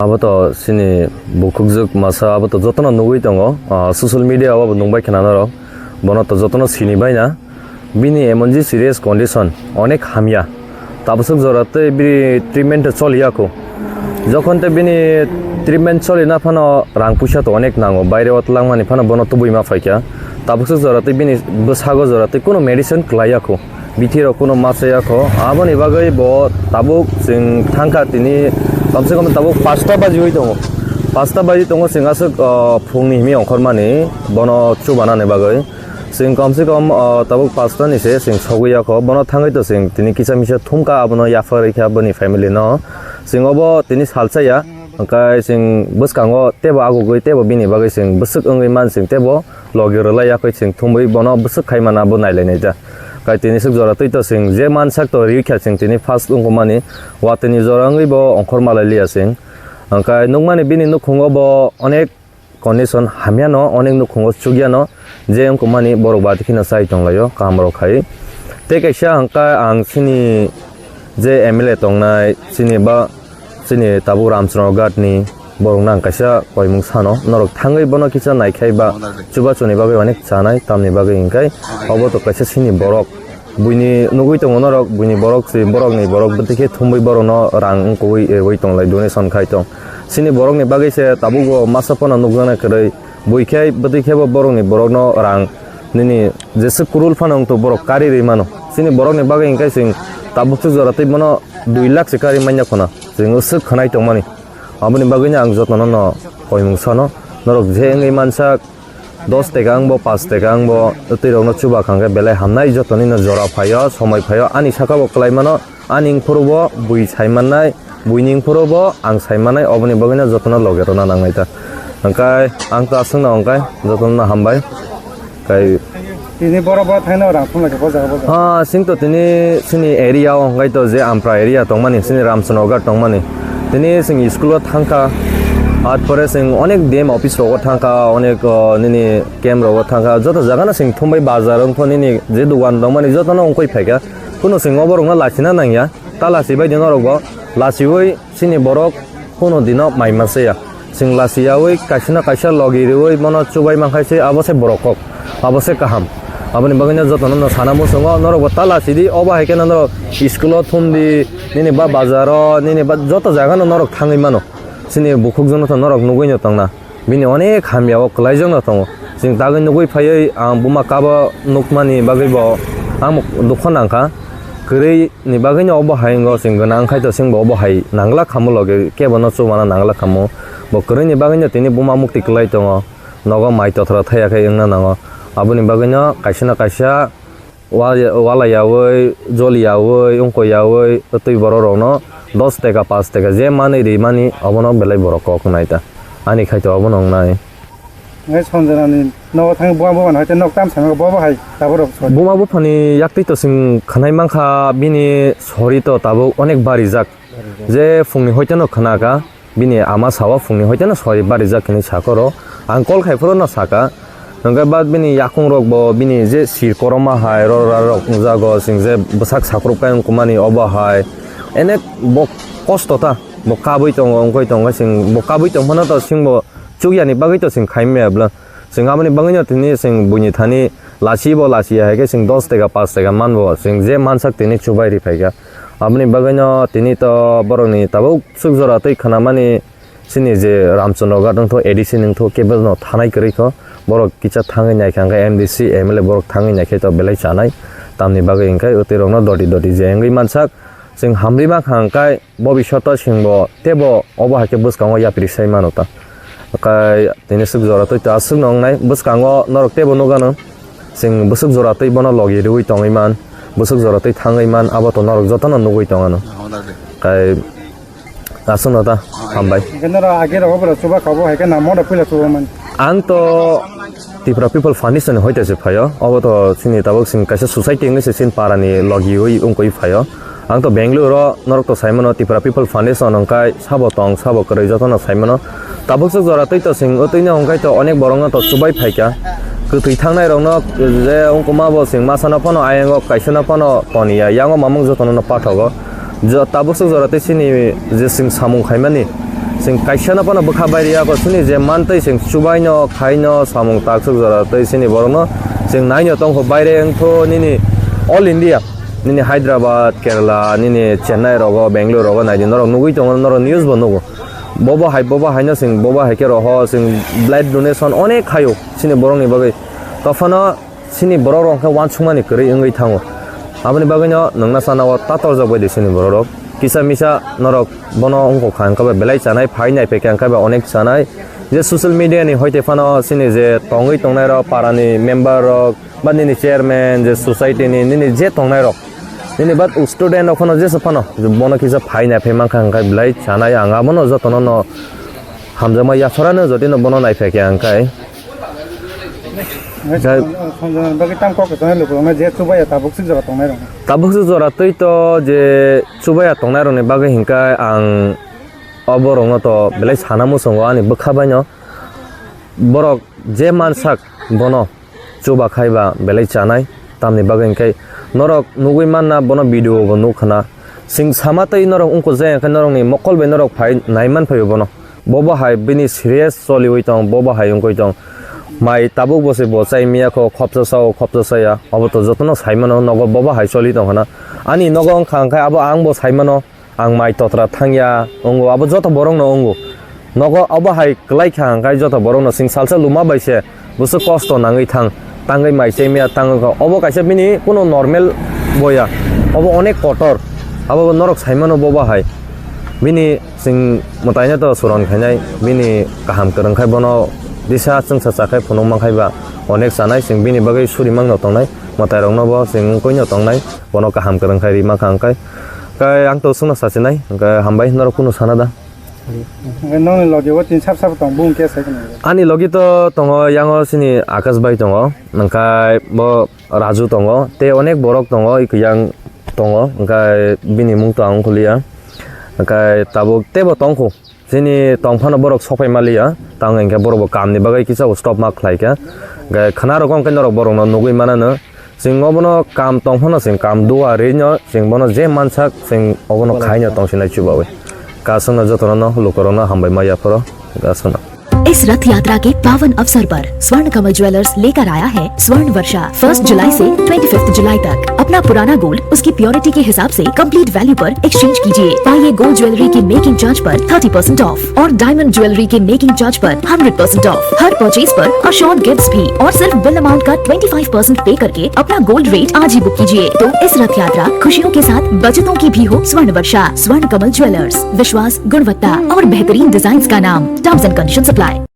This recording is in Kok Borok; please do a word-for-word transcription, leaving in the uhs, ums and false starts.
Abo to chini bukhukjwk masa, abo to jotono nugwi tongo, ah, social media o bo nungbai khna norok, bono to jotono sini baina. Bini emon je serious condition, onek hamya. Tabaswk jora tei bini treatment choli ya kho. Jokhon tei bini treatment choli na phano rang puisa to onek nango, baire o twlangmani phano bono tubui ma phaikha. Tabaswk jora tei bini bwsago jora tei kuno medicine kwlai ya kho. Bithi rok kuno ma chaya kho. Aboni bagwi bo tabuk chwng thangkha tini, komse kom tabuk pasta bajiwi tongo. Pasta baji tongo chwng aswk, ah, phungni himi ongkhormani bono chubanani bagwi. Chwng komse kom, ah, tabuk pasta ni se chwng sogwi ya kho. Bono thangwi to chwng tini kisa misa thumkha, abono yapharwi kha boni family no. Chwng obo tini salsa ya. Hwnkhe chwng bwskango tebo agugwi tebo bini bagwi chwng bwswk wngwi man chwng tebo logi rwlai yakwi chwng thumwi bono bwswk khai mana bo nailainai da. Kai tini swk jora twi to chwng je mansak to ri kha chwng tini first wngkha mani watwini jora wngwi bo ongkhor malai liya chwng. Hwnkhe nukmani bini nukhungo bo onek condition hamyano, onek nukhungo chukyano je wngkha mani borok bati kheno chai tonglaio kaham rok khai. Tei kaisa hwnkhe ang chini je M L A tongnai chini ba chini tabuk Ramchandra Ghat ni borok nang kaisa koimung sano norok thangwi bono kisa naikhai ba chubachu ni bagwi onek chanai tamni bagwi hwnkhe obo to kaisa chini borok buini nugwi tongo norok buini borok si borok ni borok bwtwi khe thumwi borok no rang wngkui ewi tonglai donation khai tong chini borok ni bagwi se tabuk bo masa phano nukjaknai kwrwi bui khe bwtwi khe bo borok ni borok no rang nini jeswk kurul phano wngto borok kari rwi mano chini borok ni bagwi hwnkhe chwng tabuk swk jora twi bono dui lakh se kari manya khuna. Chwng swk khwnai tongmani. Aboni bagwino ang jotono no koimung sano. Norok je wngwi mansak dos taka wngbo, paanch taka wngbo, twi rokno chuba khangkhe belai hamnai jotoni no jora phaio, somoi phaio, ani saka bo kwlai mano, ani wngphuru bo bui sai mannai, buini wngphuru bo ang sai mannai, oboni bagwino jotono loge rwna nangnai ta. Hwnkhe ang ta aswkno hwnkhe jotono no hambai. Kai Tini boro boro thaino rang thumlai khe bo jaga bo jaga. Ah, sing to tini sini area o hwnkhe to je Ampra area tongmani, sini Ramchandra Ghat tongmani. Tini sing school o thangkha, at pore sing onek D M office rogo thangkha, onek, oh, nini camp rogo thangkha, joto jaga no sing thumbai bazar wngkho nini je dugan tongmani joto no wngkoi phaikha. Kuno sing oborok no lachina nangya, ta lachibai di norok bo, lachiwi Chini borok kuno dino mai masa ya. Chwng lachiyawi kaisa na kaisa logi riwi bono chubai mankhai se abo se borok kok. Abo se kaham. Aboni bagwino jotono no sana muchungo norok bo ta lachidi obo hai kheno norok school o thumdi nini ba bazaro nini ba joto jaga no norok thangwi mano. Chini bukhuk jono to norok nugwi no tongna. Bini onek hamya o kwlaijakno tongo. Chwng dagwi nugwi phaiwi ang buma kabo nukmani bagwi bo ang dukha nangkha. Kwrwi ni bagwi no obo hai wngkha chwng gwnang khai to chwng bo obo hai nangla khamu logi kebo no chumana nangla khamu. Bo kwrwi ni bagwi no tini buma mukti kwlai tongo. Nogo mai tothra thaya khai wngna nango. Aboni bagwi no kaisa na kaisa Wa-, walaiyawi, joliyawi, wngkoiyawi, twi borok rokno dos teka, paanch teka je manwi rimani, obono belai borok kok wngnai ta. Ani khai to obono wngnai. Ngai Sanjana ni nogo thang buma buma hai te nok tam sanga bo bo hai tabuk rok sori. Buma buphani yaktwi to chwng khwnai mankha, bini sori to tabuk onek barijak. Je phungni hoite no khwnaka. Bini ama sao phungni hoiteno sori barijak hinwi sakha oro. Ang call khai phuru no saka. Hwnkhe ba bini yakung rok bo bini je sir koroma hai rora rok wngjago, chwng je bwsak sakrupkai wngkukmani obo hai. Enek bo kosto ta, bo kabui tongo, wngkoi tongo, chwng bo kabui tongphano to chwng bo chukyani bagwi to chwng khaimaya bwla. Chwng aboni bagwino tini chwng buini thani lachibo lachiya hai khe chwng dos teka, paanch teka manbo, chwng je mansak tini chubai riphaikha. Aboni bagwino tini to borokni tabuk swk jora twi khwnamani chini je Ramchandra Ghat wngtho, A D C wngtho, kebo no thanai kwrwi kho. Borok kisa thangwi naikha hwnkhe M D C, M L A borok thangwi naikhe to belai chanai. Tamni bagwi hwnkhe twi rokno doti doti je wngwi mansak. Chwng hamri mankha hwnkhe bobishoto chwngbo teibo obo hai khe bwskango yapri sai mano ta. Hwnkhe tini swk jora twi ta swk no wngnai bwskango norok teibo nukgano. Chwng bwswk jora twi bono logi rwui tongwi man, bwswk jora twi thangwi man, abo to norok jotono nugwi tongano. Hwnkhe aswkno ta hambai. Hwnkhe norok age rogo borok chuba kha bo hai khe namo da puila chuba man. Ang to Tipra People Foundation ni hoite se phaio. Obo to chini tabuk chini kaisa society wngwi se chini para ni logi ui wngkoi phaio. Ang to Bangalore o norok to sai mano Tipra People Foundation wngkai sabo tong sabo kwrwi jotono sai mano. Tabuk swk jora twi to chwng o twi no wngkai to onek borok no to chubai phaikha. Kwtwi thangnai rok no je wngkoma bo chwng masa no phano ayang o kaisa no phano toniya yang o mamung jotono no pathogo. Jo-, tabuk swk jora twi chini je chwng samung khaimani, Chwng kaisa no phano bwkha bai riyakho, chini je mantwi chwng chubaino, khaino, samung takswk jora twi chini borokno chwng naino tongkho, baire wngkho nini all India, nini Hyderabad, Kerala, nini Chennai rogo, Bangalore rogo naidi norok nugwi tongo, norok news bo nugo. Bobo hai, bobo haino chwng, bobo hai khe roho chwng blood donation onek khaio chini borokni bagwi. Tophano chini borok rok khe uansukmani kwrwi wngwi thango. Aboni bagwino nwngna sana o tatorjak bai di chini borok rok. Kisa misa norok bono wngkha wngkha bai belai chanai, phai nai phaikha wngkha bai onek chanai. Je social media ni hoite phano chini je tongwi tongnai rok, para ni member rok, ba nini chairman, je society ni nini je tongnai rok, nini ba student rok phano jesa phano bono kisa phai nai phai mankha wngkha belai chanai, ang abono jotono no hamjakma yaphorano jotino bono nai phaikha wngkha. Jai- Bagwi tam kok tongnai lukurokno je chubaya tabuk sik jora tongnai rokno. Tabuk sik jora twi to je chubaya tongnai rokni bagwi hinkhe ang o borokno to belai sana muchungo ani bwkha baino. Borok je mansak bono chuba khai ba belai chanai, tamni bagwi hinkhe norok nugwi manna bono video bo nukha na. Chwng sama tei norok wngkha je hinkhe norokni mokol bai norok phai nai man phaio bono. Bobo hai bini serious choliwi tong, bobo hai wngwi tong. Mai tabuk bo se bo chai miya kho, khopsa sao, khopsa saya. Abo to jotono sai mano, nogo bobo hai choli tong khana. Ani nogo wngkha hwnkhe abo ang bo sai mano, ang mai totra thangya, wngo, abo joto borokno wngo. Nogo abo hai kwlai kha hwnkhe joto borokno chwng salsa luma bai se. Bwswk kosto nangwi thang, tangwi mai chai miya tangwi kha. Obo kaisa bini kuno normal boya. Obo onek kotor. Abo norok sai mano bobo hai. Bini chwng mwtaino to suron khainai, bini kaham kwrwng khai bono disa chwngsa chakhai phunuk mankhai ba onek chanai, chwng bini bagwi suri mangno tongnai, mwtai rokno bo chwng wngkoi no tongnai, bono kaham kwrwng khai ri mankha hwnkhe. Kai ang to chwngno sachinai, hwnkhe hambai norok kunu sana da. Hwnkhe nokni logi o tin sap sap tong, bung khe sai khna. Ani logi to tongo, yango chini Akash bai tongo, hwnkhe bo Raju tongo, tei onek borok tongo, yang tongo, hwnkhe bini mung to ang ongkhuliya, hwnkhe tabuk teibo tongkhu, chini tongphano borok sopai maliya, tang hwnkhe borok bo kamni bagwi kisa stop ma khlaikha, hwnkhe khna rok hwnkhe norok borokno nugwi manano. Chwng obono kam tong phano chwng kam dua rino chwng bono je mansak chwng obono khaino tong sinai chubawi. Kasungno jotono no lukorokno hambai ma yaphoro kasungno. इस रथ यात्रा के पावन अवसर पर स्वर्ण कमल ज्वेलर्स लेकर आया है स्वर्ण वर्षा। फर्स्ट जुलाई से ट्वेंटी फिफ्थ जुलाई तक अपना पुराना गोल्ड उसकी प्योरिटी के हिसाब से कंप्लीट वैल्यू पर एक्सचेंज कीजिए। पाइए गोल्ड ज्वेलरी की मेकिंग चार्ज पर थर्टी परसेंट ऑफ और डायमंड ज्वेलरी के मेकिंग चार्ज पर हंड्रेड परसेंट ऑफ। हर परचेज पर अश्योर्ड गिफ्ट्स भी और सिर्फ बिल अमाउंट का ट्वेंटी फ़ाइव परसेंट पे करके अपना गोल्ड रेट आज ही बुक कीजिए। तो इस रथ यात्रा खुशियों के साथ बचतों की भी हो। स्वर्ण वर्षा, स्वर्ण कमल ज्वेलर्स, विश्वास, गुणवत्ता और बेहतरीन डिजाइन्स का नाम। Terms and conditions apply.